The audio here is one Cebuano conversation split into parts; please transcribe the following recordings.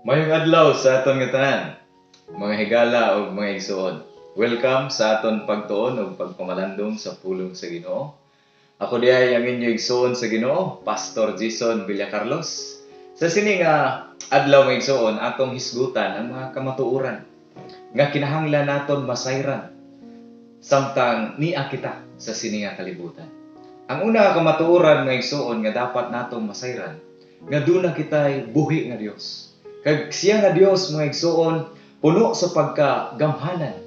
Maayong adlaw sa aton nga tanan, mga higala ug mga igsuon. Welcome sa aton pagtuon ug pagpamalandong sa pulong sa Ginoo. Ako diay ang inyong igsuon sa Ginoo, Pastor Jason Villacarlos. Sa sini nga adlaw, mga igsuon, atong hisgutan ang mga kamatuoran nga kinahanglan naton masayran samtang nia kita sa sini nga kalibutan. Ang una nga kamatuoran, mga igsuon, nga dapat natong masayran, nga duna kitay buhi nga Dios. Kag siya nga Dios, mga igsuon, puno sa pagkagamhanan,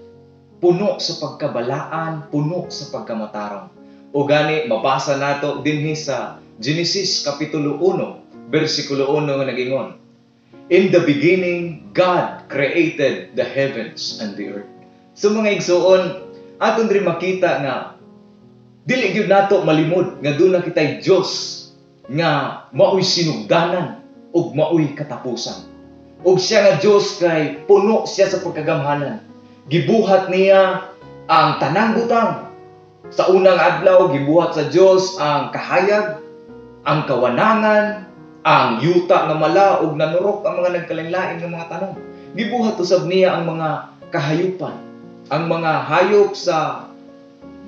puno sa pagkabalaan, puno sa pagkamatarong. O gani mabasa nato dinhi sa Genesis kapitulo 1, bersikulo 1 nga nagingon, "In the beginning, God created the heavens and the earth." So mga igsuon, aton rin makita nga dili gyud nato malimod nga duna kitay Dios nga maoy sinugdanan ug maoy katapusan. Ug siya nga Dios kay puno siya sa pagkagamhanan. Gibuhat niya ang tanang butang. Sa unang adlaw, gibuhat sa Dios ang kahayag, ang kawanangan, ang yuta nga mala ug nanurok ang mga nagkalain-lain nga mga tanom. Gibuhat usab niya ang mga kahayupan, ang mga hayop sa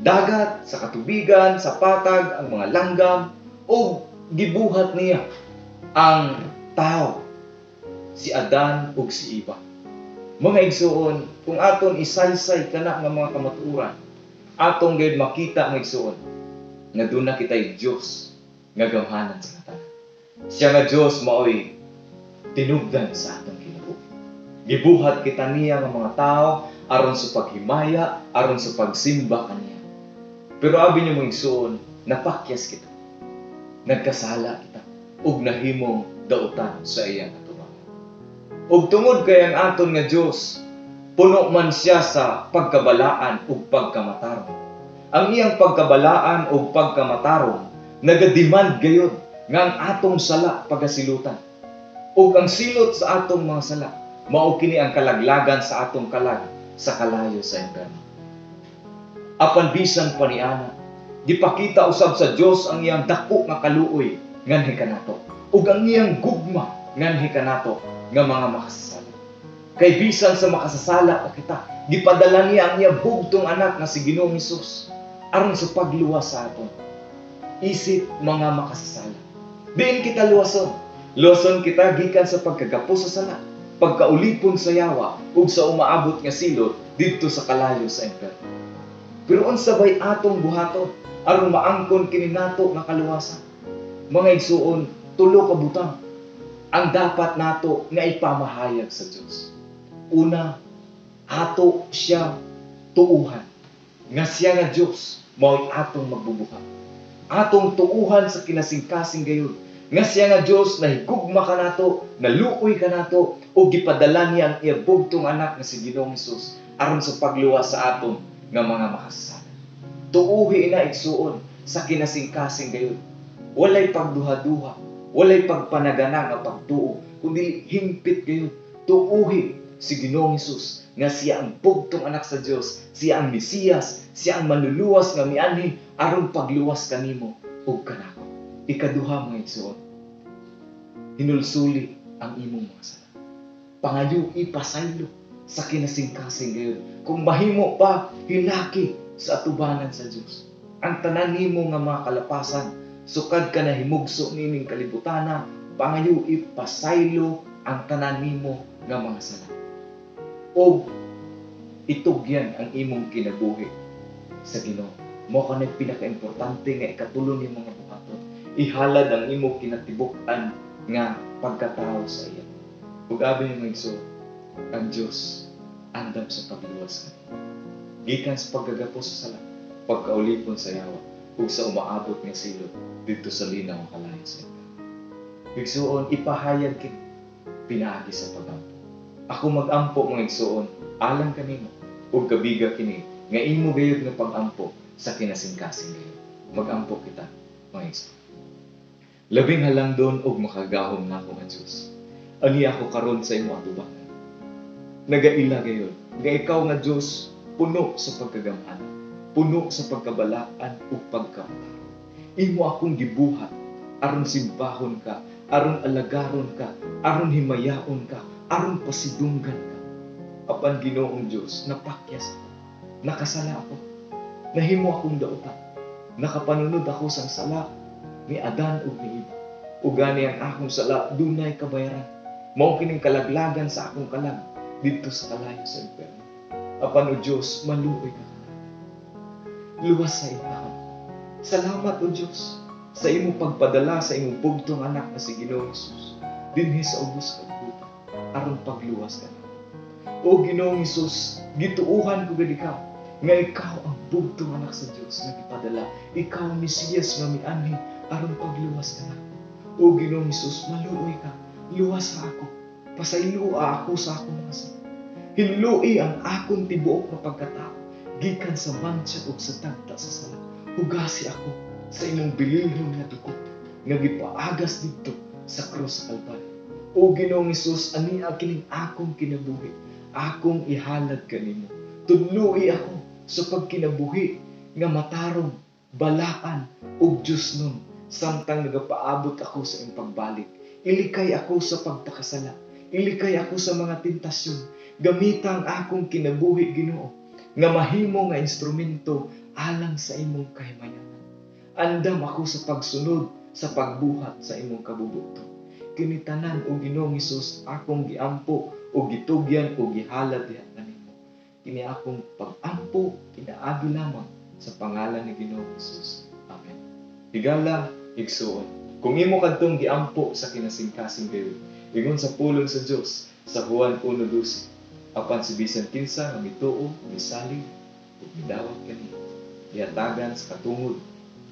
dagat, sa katubigan, sa patag, ang mga langgam, ug gibuhat niya ang tao, si Adan ug si Eva. Mga igsuon, kung aton isaysay kana nga mga kamatuoran, atong gayud makita, mga igsuon, nga duna kitay Dios nga gamhanan sa tanan. Siya nga Dios maoy tinubdan sa atong kinabuhi. Gibuhat kita niya nga mga tao aron sa paghimaya, aron sa pagsimba kaniya. Pero abi niyo, mga igsuon, napakyas kita. Nagkasala kita ug nahimong dautan sa iyang atubangan. Ug tungod kay ang aton nga Dios puno man siya sa pagkabalaan ug pagkamatarong. Ang iyang pagkabalaan ug pagkamatarong nagademand gayud nga ang atong sala pagasilutan. Ug ang silot sa atong mga sala mao kini ang kalaglagan sa atong kalag sa kalayo sa impierno. Apan bisan pa niana, gipakita usab sa Dios ang iyang dako nga kaluoy nganhi kanato ug ang iyang gugma nganhi kanato nga mga makasasala. Kay bisan sa makasasala pa kita, gipadala niya ang iyang bugtong anak nga si Ginoong Hesus aron sa pagluwas sa aton. Isip mga makasasala. Diin kita luwason? Luwason kita gikan sa pagkagapos sa sala, pagkaulipon sa yawa ug sa umaabot nga silot didto sa kalayo sa impierno. Pero unsa bay atong buhaton aron maangkon kini nato nga kaluwasan? Mga igsuon, tulo ka butang ang dapat nato nga ipamahayag sa Dios. Una, ato siya tuuhan nga siya nga Dios mao'y atong magbubuhat. Atong tuuhan sa kinasingkasing gayud nga siya nga Dios nahigugma kanato, naluoy kanato ug gipadala niya ang iya bugtong anak nga si Ginoong Hesus aron sa pagluwas sa aton nga mga makasasala. Tuuhi ina, igsuon, sa kinasingkasing gayud. Walay pagduha-duha, walay pagpanagana nga pagtuo, kundi hingpit gayud. Tuuhi si Ginoong Hesus nga siya ang bugtong anak sa Dios, siya ang Mesiyas, siya ang manluluwas nga mianhi aron pagluwas kanimo ug kanako. Ikaduha, mga igsuon, hinulsuli ang imong mga sala. Pangayo ipasaylo sa kinasingkasing gayud. Kung mahimo pa, hilaki sa atubangan sa Dios ang tanan nimo nga mga kalapasan, sukad ka na himugso nining kalibutana, pangayo ipasaylo ang tanan nimo nga mga sala. O itugyan ang imong kinabuhi sa Ginoo. Mao kanay pinakaimportante nga ikatulo nimo nga buhaton. Ihalad ang imong kinatibuk-an nga pagkatao sa iya. Ug abi niyo, mga igsoon, ang Dios andam sa pagluwas kanimo gikan sa pagkagapos sa sala, pagkaulipon sa yawa, ug sa umaabot nga silot didto sa linaw nga kalayo sa impierno. Igsuon, ipahayag kini pinaagi sa pagampo. Ako magampo, mga igsuon, alang kanimo ug kabiga kini nga imo gayud nga pagampo sa kinasingkasing gayud. Magampo kita, mga igsuon. Labing halangdon ug makagahom nako nga Dios, ania ako karon sa imo atubangan. Nagaila gayud nga ikaw nga Dios puno sa pagkagamhanan, puno sa pagkabalaan ug pagkamatarong. Imo akong gibuhat aron simbahon ka, aron alagaron ka, aron himayaon ka, aron pasidunggan ka. Apan Ginoong Dios, napakyas ako, nakasala ako, nahimo akong dautan, nakapanunod ako sang sala ni Adan ug ni Eva. Ug gani ang akong sala dunay kabayaran. Mao kining kalaglagan sa akong kalag didto sa kalayo sa impyerno. Apan o Dios, maluoy ka kanako. Luwasa intawn. Salamat, o Dios, sa imong pagpadala sa imong bugtong anak na si Ginoong Hesus dinhi sa ubos kalibutan aron pagluwas kanako. O Ginoong Hesus, gituuhan ko gid ikaw nga ikaw ang bugtong anak sa Dios nga gipadala. Ikaw ang Mesiyas nga mianhi aron pagluwas kanako. O Ginoong Hesus, maluoy ka, luwasa ako. Pasayloa ako sa akong mga sala. Hinloi ang akong tibuok nga pagkatao gikan sa mantsa ug sa tagta sa sala. Hugasi ako sa imong bililhon nga dugo nga gipaagas didto sa krus sa Kalbaryo. O Ginoong Hesus, ania kining akong kinabuhi, akong ihalad kanimo. Tudloi ako sa pagkinabuhi nga matarong, balaan ug Diosnon samtang nagapaabot ako sa imong pagbalik. Ilikay ako sa pagpakasala. Ilikay ako sa mga tentasyon. Gamita ang akong kinabuhi, Ginoo, nga mahimo nga instrumento alang sa imong kahimayanan. Andam ako sa pagsunod sa pagbuhat sa imong kabubuton. Kini tanan, o Ginoong Hesus, akong giampo o gitugyan o gihalad diha kanimo. Kini akong pag-ampo pinaagi lamang sa pangalan ni Ginoong Hesus. Amen. Higala, igsuon, kung imo kadtong giampo sa kinasingkasing gayud, ingon sa pulong sa Dios sa Juan 1:12, apan si bisan kinsa nga mituo, misalig ug midawat kaniya, gihatagan sa katungod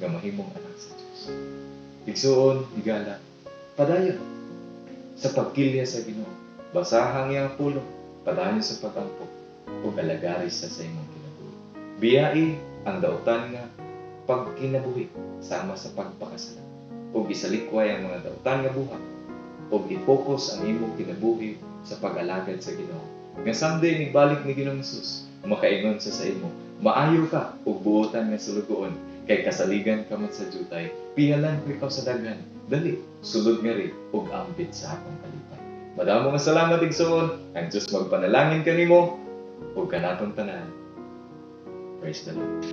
nga mahimong anak sa Dios. Igsuon, higala, padayon sa pagkilya sa Ginoo. Basaha ang iyang pulong, padayon sa pagampo ug alagari sa imong kinabuhi. Biyai ang dautan nga pagkinabuhi sama sa pagpakasala ug isalikway ang mga dautan nga buhat ug i-focus ang imong kinabuhi sa pag-alagad sa Ginoo. Nga someday nigbalik ni Ginoong Hesus, makaingon sa imo, "Maayo ka ug buotan nga sulugoon, kay kasaligan ka man sa jutay, pihalan ko ikaw sa daghan. Dali, sulod ngari ug ambit sa akong kalipay." Madamo nga salamat, igsoon. Ang Diyos magpanalangin kanimo ug kanatong tanan. Praise the Lord.